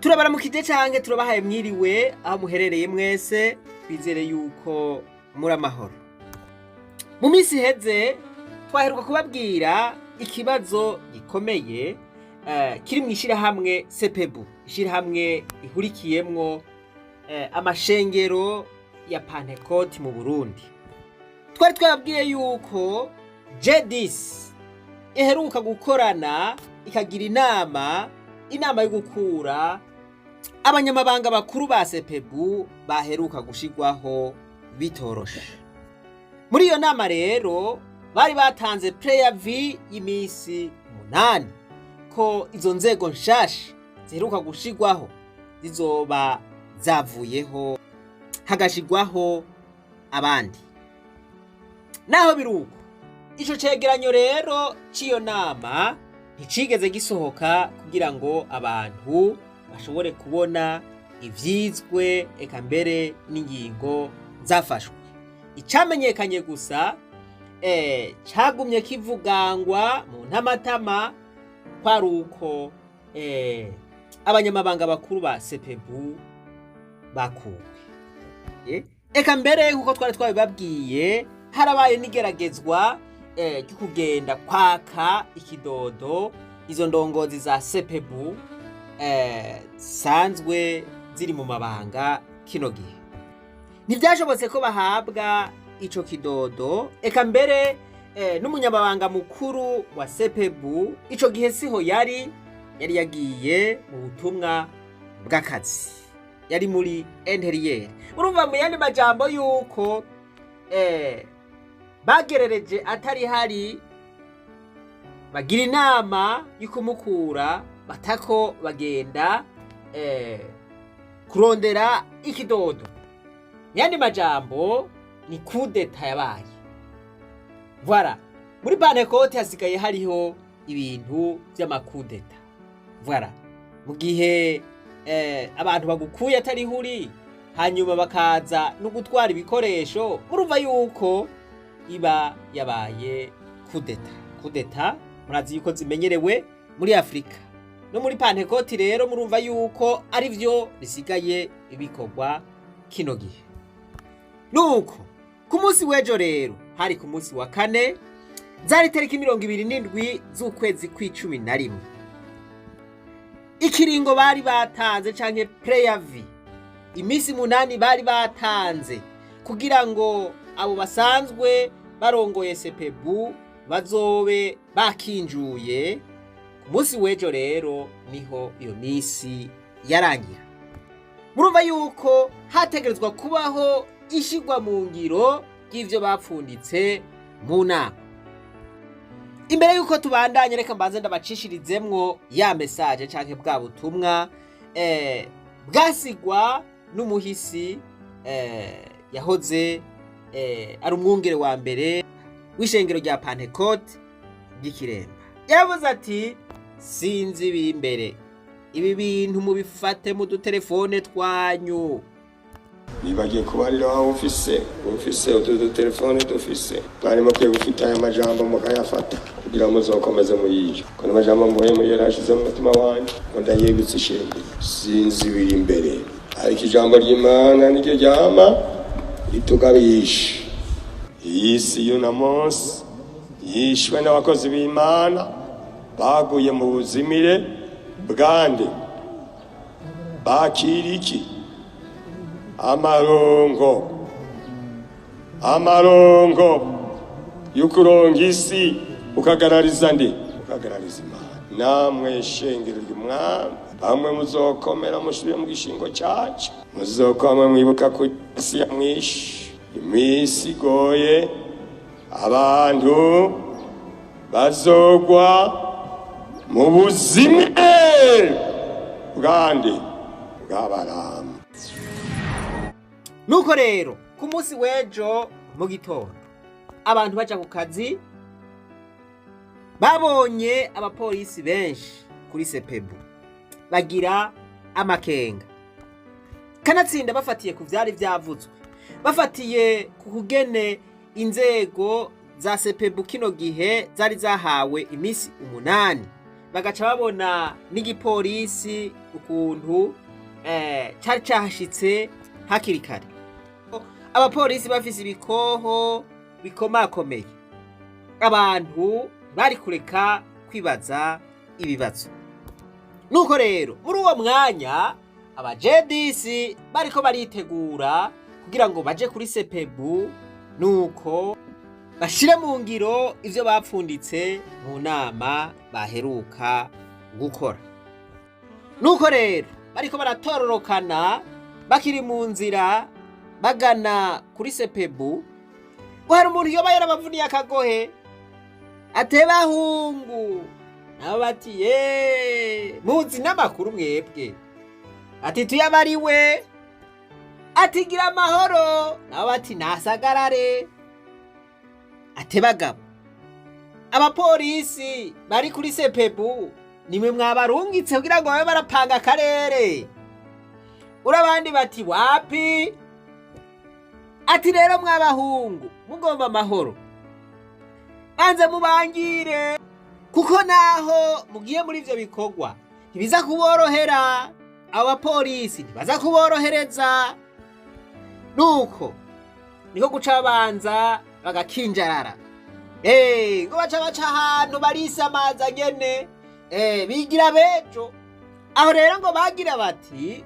Turabaramukije canke turabahaye mwiriwe aho muherereye mwese. Twizere yuko muri amahoro. Mu minsi iheze twaheruka kubabwira ikibazo gikomeye kiri mu ishirahamwe CEPEBU, ishirahamwe ihurikiyemwo amashengero ya Pantekoti mu Burundi. Twari twababwiye yuko G10 iheruka gukorana, ikagira inama yo gukura abanyamabanga bakuru ba CEPEBU baheruka gushirwaho bitoroshe. Muri iyo nama rero bari batanze préavis y'imisi 8 ko izo nzego nshasha ziheruka gushirwaho zizoba zavuyeho, hagashirwaho abandi. Naho biruko, ico cegeranyo rero c'iyo nama nticigeze gisohoka kugira ngo abantu bashobore kubona ivyizwe, eka mbere n'ingingo zafashwe. Icamenyekanye gusa, cagumye kivugangwa mu ntamatama, kwari uko abanyamabanga bakuru ba CEPEBU bakuwe. Eka mbere, nkuko twari twabibabwiye, harabaye n'igeragezwa ryo kugenda kwaka ikidodo izo ndongozi za CEPEBU sanzwe ziri mu mabanga kino gihe. Ntibyashobotse ko bahabwa ico kidodo. Eka mbere n'umunyamabanga mukuru wa CEPEBU ico gihe siho yari yagiye mu butumwa bw'akazi, yari muri intérieur. Urumva mu yandi majambo yuko bagerereje atari hari, bagira inama yo kumukura, batako bagenda kurondera ikidodo. Yandi majambo ni kudeta yabaye. Voilà, muri Pantekote hasigaye hariho ibintu vy'amakudeta. Voilà, mu gihe abantu bagukuye atari huri, hanyuma bakaza no gutwara ibikoresho, murumva yuko iba yabaye kudeta. Kudeta murazi yuko zimenyerewe muri Afurika no muri Pantekoti. Rero murumva yuko ari vyo bisigaye bikorwa kino gihe. Nuko ku munsi w'ejo rero, hari ku munsi wa kane, zari tariki 27 z'ukwezi kw'icumi na rimwe, ikiringo bari batanze canke préavis, iminsi 8 bari batanze kugira ngo abo basanzwe barongoye CEPEBU bazobe bakinjuye, ku munsi w'ejo rero niho iyo misi yarangira. Murumva yuko hategerezwa kubaho ishigwa mu ngiro ry'ivyo bapfunditse mu nama. Imbere yuko tubandanye, reka mbanze ndabacishirizemwo ya message canke bwa butumwa bwasigwa n'umuhisi yahoze ari umwungere wa mbere w'ishengero rya Pantekote ry'Ikiremba. Yaravuze ati: "Sinzi ibiri imbere, ibi bintu mubifate mu dutelefone twanyu." Nibagiye kubarira waba ufise utu dutelefone dufise, mwari mukwiye gufita aya majambo mukayafata kugira ngo muzokomeze muyije ko n'amajambo mvuye muri yari ashize mu mutima wanje ngo ndayibutse ishengero. Sinzi ibiri imbere, ariko ijambo ry'Imana niryo ryama ritugabisha. Iyi si y'uno munsi yishwe n'abakozi b'Imana baguye mu buzimire bwande? Bakira iki? Amarongo, amarongo y'ukuronga isi. Ukagarariza nde? Ukagarariza Imana. Namwe shengero ry'Umwami, bamwe muzokomera musubire mu gishingo cyacu, muzokwamwe mwibuka ku isi ya mwishi iminsi igoye, abantu bazogwa mu buzimire bwande? Bw'abaramu. Nuko rero ku munsi w'ejo mu gitondo, abantu baja ku kazi babonye abapolisi benshi kuri CEPEBU, bagira amakenga. Kanatsinda bafatiye ku vyari vyavuzwe, bafatiye ku kugene inzego za CEPEBU kino gihe zari zahawe iminsi 8. Bagaca babona n'igipolisi ukuntu cari cahashitse hakiri kare, abapolisi bafise ibikoho bikomakomeye, abantu bari kureka kwibaza ibibazo. Nuko rero muri uwo mwanya abajedisi bariko baritegura kugira ngo baje kuri sepebu, nuko bashire mu ngiro ivyo bapfunditse mu nama baheruka gukora. Nuko rero bariko baratororokana, bakiri mu nzira bagana kuri sepebu, ngo hari umuntu yoba yarabavuniye akagohe, atebahungu, nabo bati: "Ye, muzi n'amakuru mwebwe?" Ati: "Tuyabariwe." Ati: "Gira amahoro." Nabo bati: "Nasagarare." Atebagabo, abapolisi bari kuri sepebu nimwe mwabarungitse kugira ngo babe barapanga akarere? Urabandi bati: "Wapi." Ati: "Rero mwabahungu, mugomba amahoro, banze mubangire, kuko naho mugiye muri ivyo bikorwa ntibiza kuborohera, abo bapolisi ntibaza kuborohereza." Nuko niko guca babanza bagakinjarara. Ngo baca ahantu barisamaza nyene, bigira bejo. Aho rero ngo bagira bati: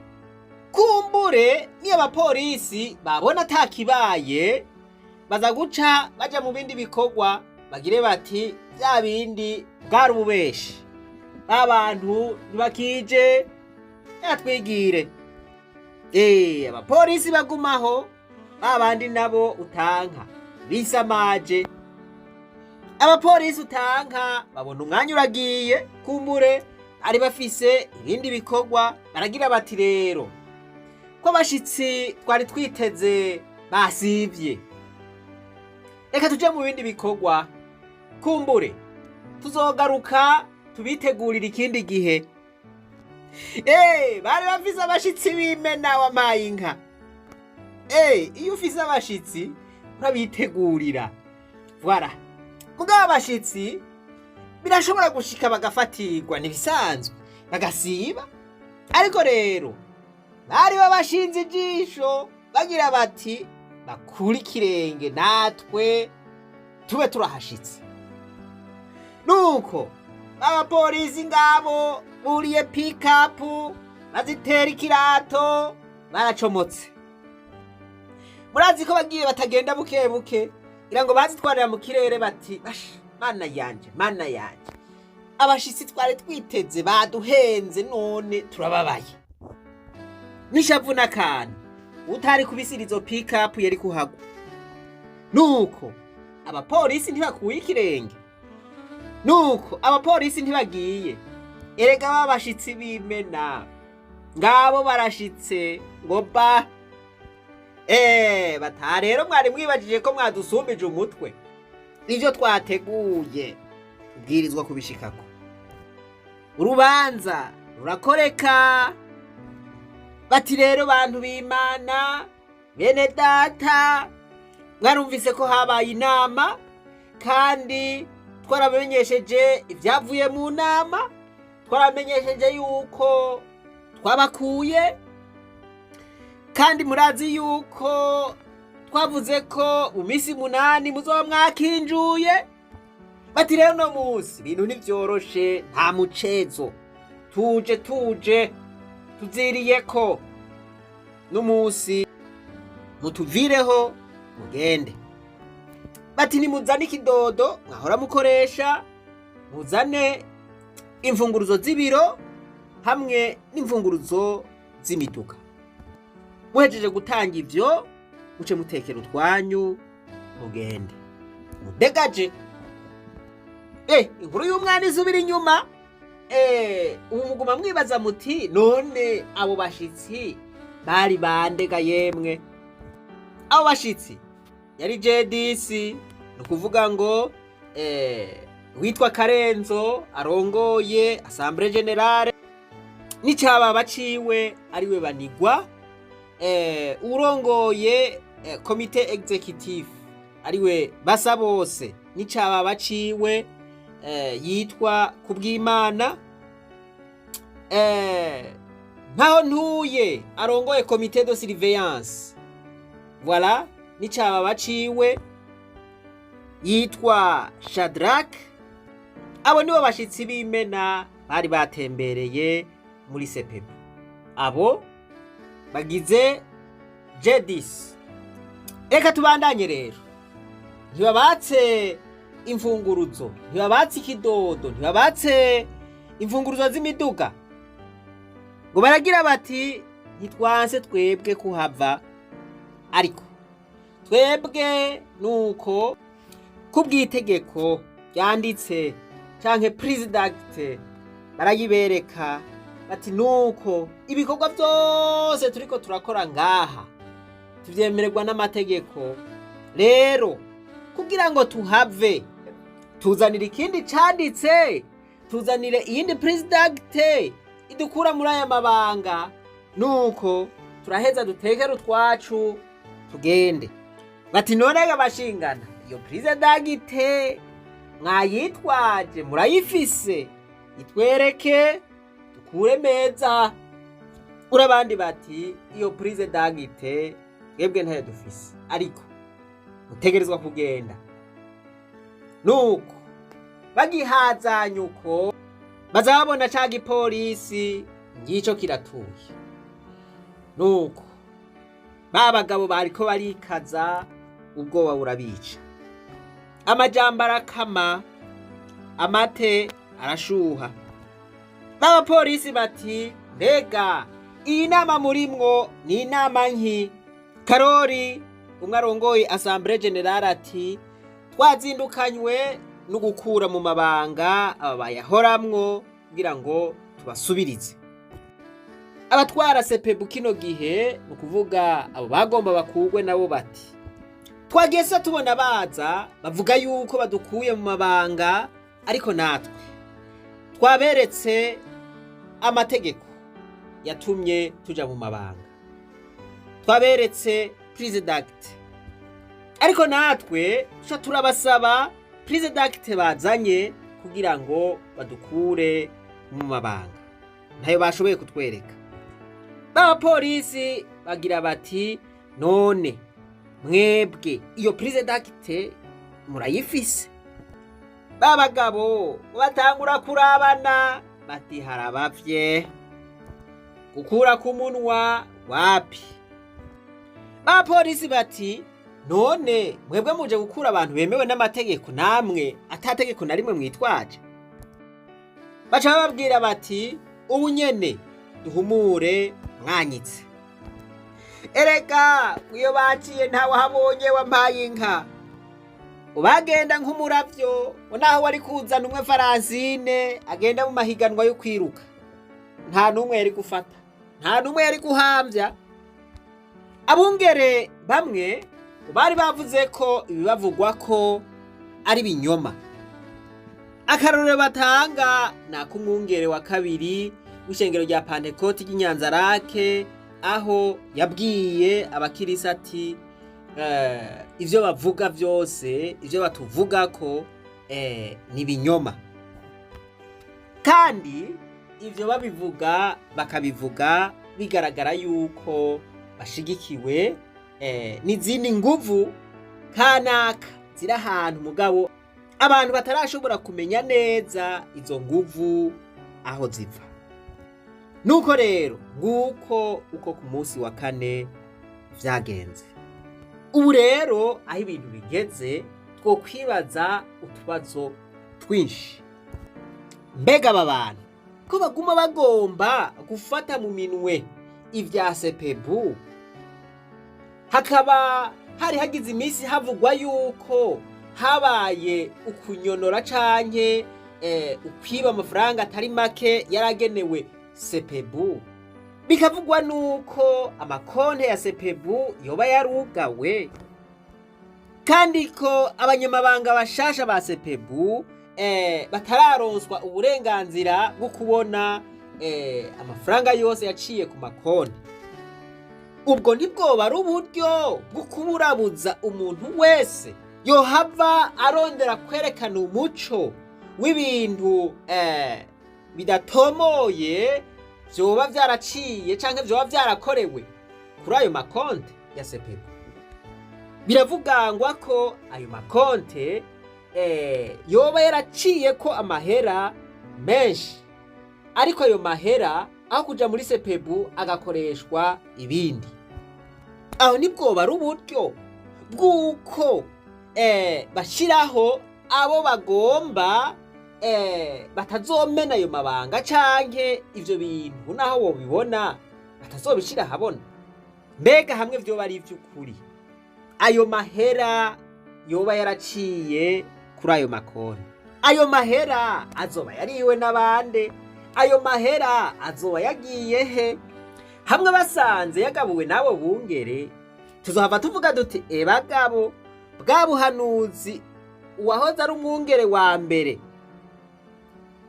"Kumbure niyo abapolisi babona atakibaye, baza guca baja mu bindi bikorwa, bagire bati bya bindi bwari ububeshi, ba bantu ntibakije, yatwigire." Abapolisi bagumaho, ba bandi nabo utanka bisamaje. Abapolisi utanka babona umwanya uragiye, kumbure ari bafise ibindi bikorwa, baragira bati: "Rero ko abashitsi twari twiteze basivye, reka tuje mu bindi bikorwa, kumbure tuzogaruka tubitegurira ikindi gihe." Bari bafise abashitsi b'imena, wampaye inka. Iyo ufise abashitsi urabitegurira. Voilà. Mugabo abashitsi birashobora gushika bagafatirwa, ntibisanzwe, bagasiba. Ariko rero bari babashinze ijisho, bagira bati: "Bakure ikirenge natwe tube turahashitse." Nuko abapolisi ngabo buriye pikapu, bazitera ikirato, baracomotse. Murazi ko bagiye batagenda buke buke, ngira ngo bazitwarira mu kirere, bati: "Basha, mana yanje, mana yanje, abashitsi twari twiteze baduhenze, none turababaye." N'ishavu n'akantu utari kubisira izo pikapu yari kuhagwa. Nuko abapolisi ntibakuye ikirenge, nuko abapolisi ntibagiye. Erega babashitsi b'imena ngabo barashitse, ngo ba bata rero mwari mwibajije ko mwadusumbije umutwe, ivyo twateguye ubwirizwa kubishikako. Urubanza rurakoreka. Bati: "Rero bantu b'Imana, bene data, mwarumvise ko habaye inama, kandi twaramenyesheje ibyavuye mu nama, twaramenyesheje yuko twabakuye, kandi murazi yuko twavuze ko mu minsi 8 muzoba mwakinjuye." Bati: "Rero no munsi ibintu ntibyoroshe, nta mucezo, tuje tuziriye ko n'umunsi mutuvireho mugende." Bati: "Nimuzane ikidodo mwahora mukoresha, muzane imfunguruzo z'ibiro hamwe n'imfunguruzo z'imiduga. Muhejeje gutanga ivyo, muce mutekera utwanyu mugende mudegaje." Inkuru y'umwana isubira inyuma. Ubu muguma mwibaza muti: "None abo bashitsi bari bandega?" Yemwe, abo bashitsi yari JDC, ni ukuvuga ngo witwa Karenzo arongoye Assemblée Générale, n'icababa ciwe ariwe Banigwa, urongoye comité exécutif ariwe Basabose, n'icababa ciwe yitwa Kubwimana. Nkaho ntuye arongoye comité de surveillance, voilà, n'icaba baciwe yitwa Shadrach. Abo nibo bashitsi b'imena bari batembereye muri CEPEBU. Abo bagize G10. Reka tubandanye rero. Ntibabatse imfunguruzo, ntibabatse ikidodo, ntibabatse imfunguruzo z'imiduga, ngo baragira bati: "Ntitwanse twebwe kuhava, ariko twebwe nuko kubw'itegeko ryanditse canke prise d'acte." Barayibereka bati: "Nuko ibikorwa byose turiko turakora ngaha tuvyemererwa n'amategeko. Rero kugira ngo tuhave, tuzanire ikindi canditse, tuzanire iyindi prise d'acte idukura muri aya mabanga, nuko turaheza dutekere utwacu tugende." Bati: "None bashingana, iyo prise d'acte mwayitwaje, murayifise? Itwereke dukure meza." Urabandi bati: "Iyo prise d'acte twebwe ntayo dufise, ariko mutegerezwa kugenda." Nuko bagihazanye uko, baza babona ca gipolisi ngico kiratuye. Nuko ba bagabo bariko barikaza, ubwoba burabica, amajambo arakama, amate arashuha. B'abapolisi bati: "Mbega iyi nama murimwo ni inama nki?" Karori umwe arongoye assemblée générale ati: "Twazindukanywe no gukura mu mabanga aba bayahoramwo kugira ngo tubasubirize." Abatwara CEPEBU kino gihe, ni ukuvuga abo bagomba bakugwe, nabo bati: "Twagiye se tubona baza bavuga yuko badukuye mu mabanga, ariko natwe twaberetse amategeko yatumye tuja mu mabanga, twaberetse prise d'acte, ariko natwe tuca turabasaba prise d'acte bazanye kugira ngo badukure mu mabanga, ntayo bashoboye kutwereka." B'abapolisi bagira bati: "None mwebwe iyo prise d'acte murayifise?" Ba bagabo batangura kurabana bati: "Harabavye gukura ku munwa wapi." Bapolisi bati: "None mwebwe muje gukura abantu bemewe n'amategeko, namwe atategeko na rimwe mwitwaje?" Baca bababwira bati: "Ubu nyene duhumure mwanyitse." Erega iyo baciye ntawe habonye wampaye inka, ubagenda nk'umuravyo. Naho wari kuzana umwe Faransine agenda mu mahiganwa yo kwiruka, nta n'umwe yari gufata, nta n'umwe yari guhamvya. Abungere bamwe bari bavuze ko ibibavugwa ko ari binyoma. Akarorero batanga ni ak'umwungere wa kabiri w'ishengero rya Pantekoti ry'Inyanzarake, aho yabwiye abakirisi ati: "Ivyo bavuga vyose, ivyo batuvuga ko ni binyoma." Kandi ivyo babivuga, bakabivuga bigaragara yuko bashigikiwe n'izindi nguvu kanaka ziri ahantu, mugabo abantu batarashobora kumenya neza izo nguvu aho ziva. Nuko rero nguko uko ku munsi wa kane vyagenze. Ubu rero aho ibintu bigeze, twokwibaza utubazo twinshi. Mbega aba bantu ko baguma bagomba gufata mu minwe ivya CEPEBU, hakaba hari hagize iminsi havugwa yuko habaye ukunyonora canke ukwiba amafaranga atari make yaragenewe CEPEBU, bikavugwa nuko amakonte ya CEPEBU yoba yarugawe, kandi ko abanyamabanga bashasha ba CEPEBU batararonswa uburenganzira bwo kubona amafaranga yose yaciye ku makonti, ubwo ntibwoba ari uburyo bwo kuburabuza umuntu wese yohava arondera kwerekana umuco w'ibintu bidatomoye? vyoba vyaraciye canke vyoba vyarakorewe kuri ayo makonte ya sepebu? Biravugangwa ko ayo makonte yoba yaraciye ko amahera menshi, ariko ayo mahera aho kuja muri sepebu agakoreshwa ibindi. Aho nibwoba ari uburyo bw'uko bashiraho abo bagomba batazomena ayo mabanga canke ivyo bintu, naho wobibona batazobishira ahabona. Mbega hamwe vyoba ari ivy'ukuri, ayo mahera yoba yaraciye kuri ayo makonti, ayo mahera azoba yariwe n'abande? Ayo mahera azoba yagiye he? Hamwe basanze yagabuwe n'abo bungere, tuzohava tuvuga duti: "Ebagabo, bwa buhanuzi uwahoze ari umwungere wa mbere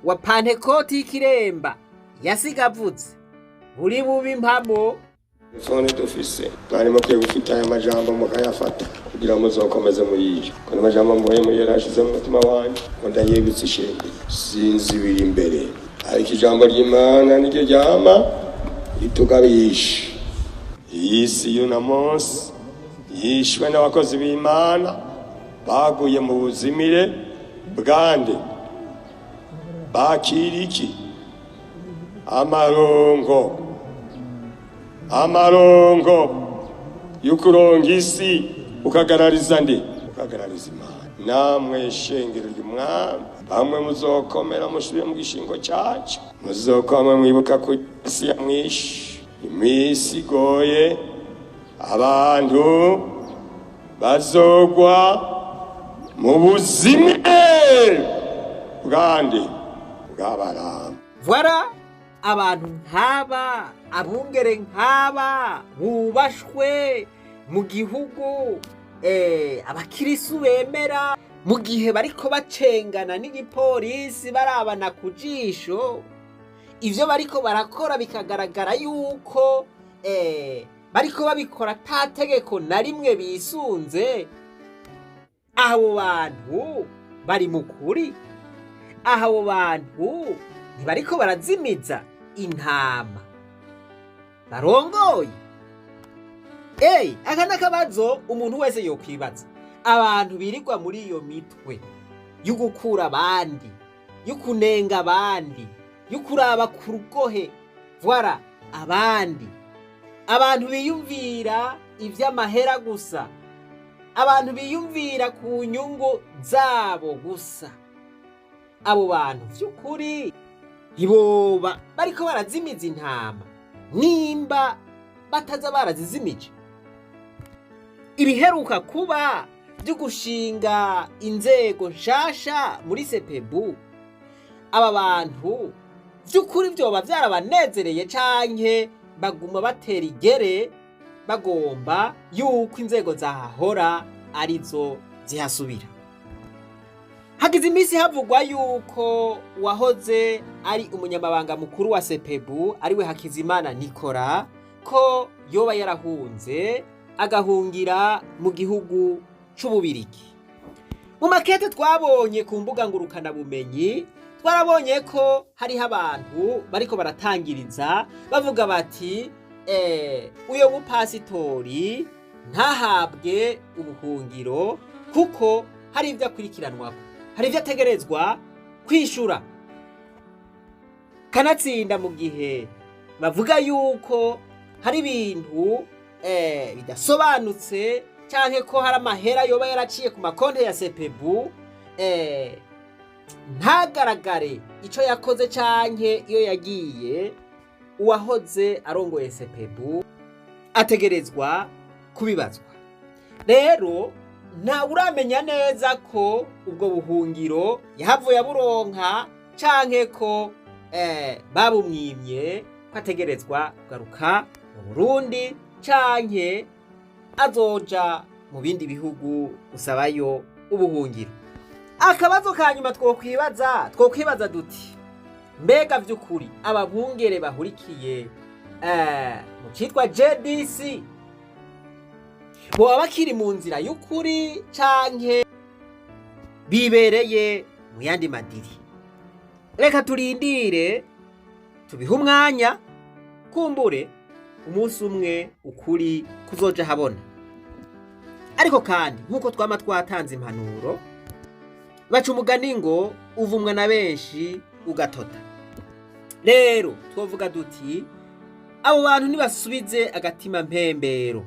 wa Pantekoti y'Ikiremba yasiga avuze buri bubi impamo." Telefone dufise, mwari mukwiye gufita aya majambo mukayafata kugira muzokomeze muyije ko amajambo mvuye muri yarashize mu mutima wanje ngo ndayibutse ishengero. Sinzi ibiri imbere, ariko ijambo ry'Imana niryo ryama ritugabisha. Iyi si y'uno munsi yishwe n'abakozi b'Imana baguye mu buzimire bwande bakira iki amarongo, amarongo y'ukuronga isi, ukagarariza nde? Ukagarariza Imana. Namwe shengero ry'Umwami, bamwe muzokomera musubire mu gishingo cyacu, muzokwama mwibuka ku isi ya mwishi iminsi igoye, abantu bazogwa mu buzimire bwande bw'Abaramu. Voilà, abantu nk'aba, abungere nk'aba bubashwe mu gihugu, abakirisu bemera, mu gihe bariko bacengana n'igipolisi barabana ku jisho, ivyo bariko barakora bikagaragara yuko bariko babikora ata tegeko na rimwe bisunze, abo bantu bari mu kuri? Abo bantu ntibariko barazimiza intama barongoye? Ey, aka n'akabazo umuntu wese yokwibaza. Abantu birirwa muri iyo mitwe yo gukura abandi, yo kunenga abandi, yo kuraba ku rugohe, voilà, abandi, abantu biyumvira ivy'amahera gusa, abantu biyumvira ku nyungu zabo gusa, abo bantu vy'ukuri ntiboba bariko barazimiza intama nimba bataza barazizimije? Ibiheruka kuba byo gushinga inzego nshasha muri sepebu, aba bantu vy'ukuri vyoba vyarabanezereye, canke baguma batera igere bagomba yuko inzego zahahora arizo zihasubira? Hagize iminsi havugwa yuko uwahoze ari umunyamabanga mukuru wa sepebu, ariwe Hakizimana Nikora, ko yoba yarahunze agahungira mu gihugu c'Ububirigi. Mu makete twabonye ku mbuga ngurukanabumenyi, twarabonye ko hariho abantu bariko baratangiriza bavuga bati: "Uyo mupasitori ntahabwe ubuhungiro kuko hari ibyo akurikiranwako, hari ibyo ategerezwa kwishura." Kanatsinda mu gihe bavuga yuko hari ibintu bidasobanutse canke ko hari amahera yoba yaraciye ku makonti ya sepebu ntagaragare ico yakoze canke iyo yagiye, uwahoze arongoye sepebu ategerezwa kubibazwa. Rero ntawe uramenya neza ko ubwo buhungiro yahavuye aburonka canke ko babumwimye, ko ategerezwa kugaruka mu Burundi canke azoja mu bindi bihugu gusabayo ubuhungiro. Akabazo ka nyuma twokwibaza duti: mbega vy'ukuri aba bungere bahurikiye mu citwa JDC boba bakiri mu nzira y'ukuri canke bibereye mu yandi madiri? Reka turindire tubihe umwanya. Kumbure umunsi umwe ukuri kuzoja habona. Ariko kandi nk'uko twama twatanze impanuro, baca umugani ngo uvumwa na benshi ugatota. Rero twovuga duti abo bantu nibasubize agatima mpembero,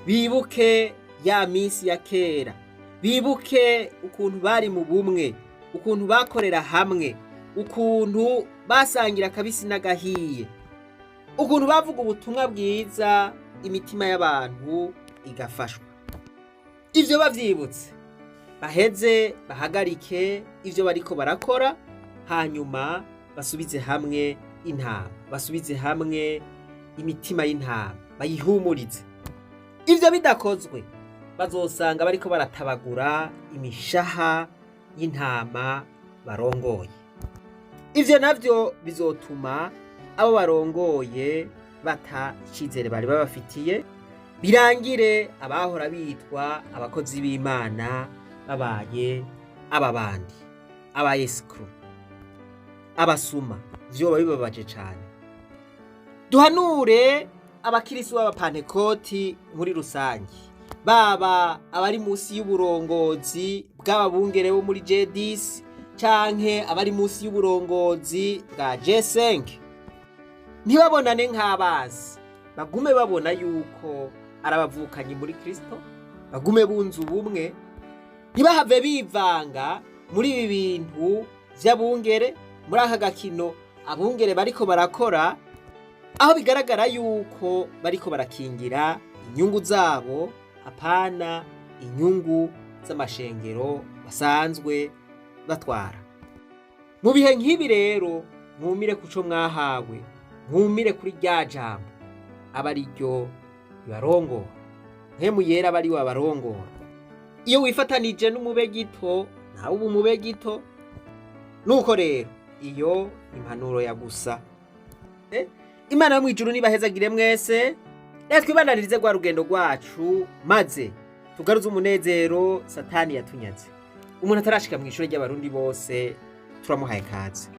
bibuke ya minsi ya kera, bibuke ukuntu bari mu bumwe, ukuntu bakorera hamwe, ukuntu basangira akabisi n'agahiye, ukuntu bavuga ubutumwa bwiza imitima y'abantu igafashwa. Ivyo bavyibutse baheze bahagarike ivyo bariko barakora, hanyuma basubize hamwe intama, basubize hamwe imitima y'intama, bayihumurize. Ivyo bidakozwe bazosanga bariko baratabagura imishaha y'intama barongoye. Ivyo navyo bizotuma abo barongoye bata icizere bari babafitiye, birangire abahora bitwa abakozi b'Imana babaye ababandi, aba esikuru, abasuma. Vyoba bibabaje cane. Duhanure abakirisu b'abapantekoti muri rusange, baba abari munsi y'uburongozi bw'ababungere bo muri J10 canke abari munsi y'uburongozi bwa J5, ntibabonane nk'abazi, bagume babona yuko ari abavukanyi muri Kristo, bagume bunze ubumwe, ntibahave bivanga muri ibi bintu vy'abungere, muri aka gakino abungere bariko barakora, aho bigaragara yuko bariko barakingira inyungu zabo, apana inyungu z'amashengero basanzwe batwara. Mu bihe nk'ibi rero mwumire kuco mwahawe, mwumire kuri rya jambo aba ari ryo ribarongora, mpwemu yera aba ari we abarongora. Iyo wifatanije n'umube gito nawe uba umube gito. Nuko rero iyo impanuro ya gusa. Imana yo mw'ijuru nibahezagire mwese, reka twibandanirize rwa rugendo rwacu maze tugaruze umunezero Satani yatunyaze. Umuntu atarashika mw'ishure ry'abarundi bose turamuhaye kaze.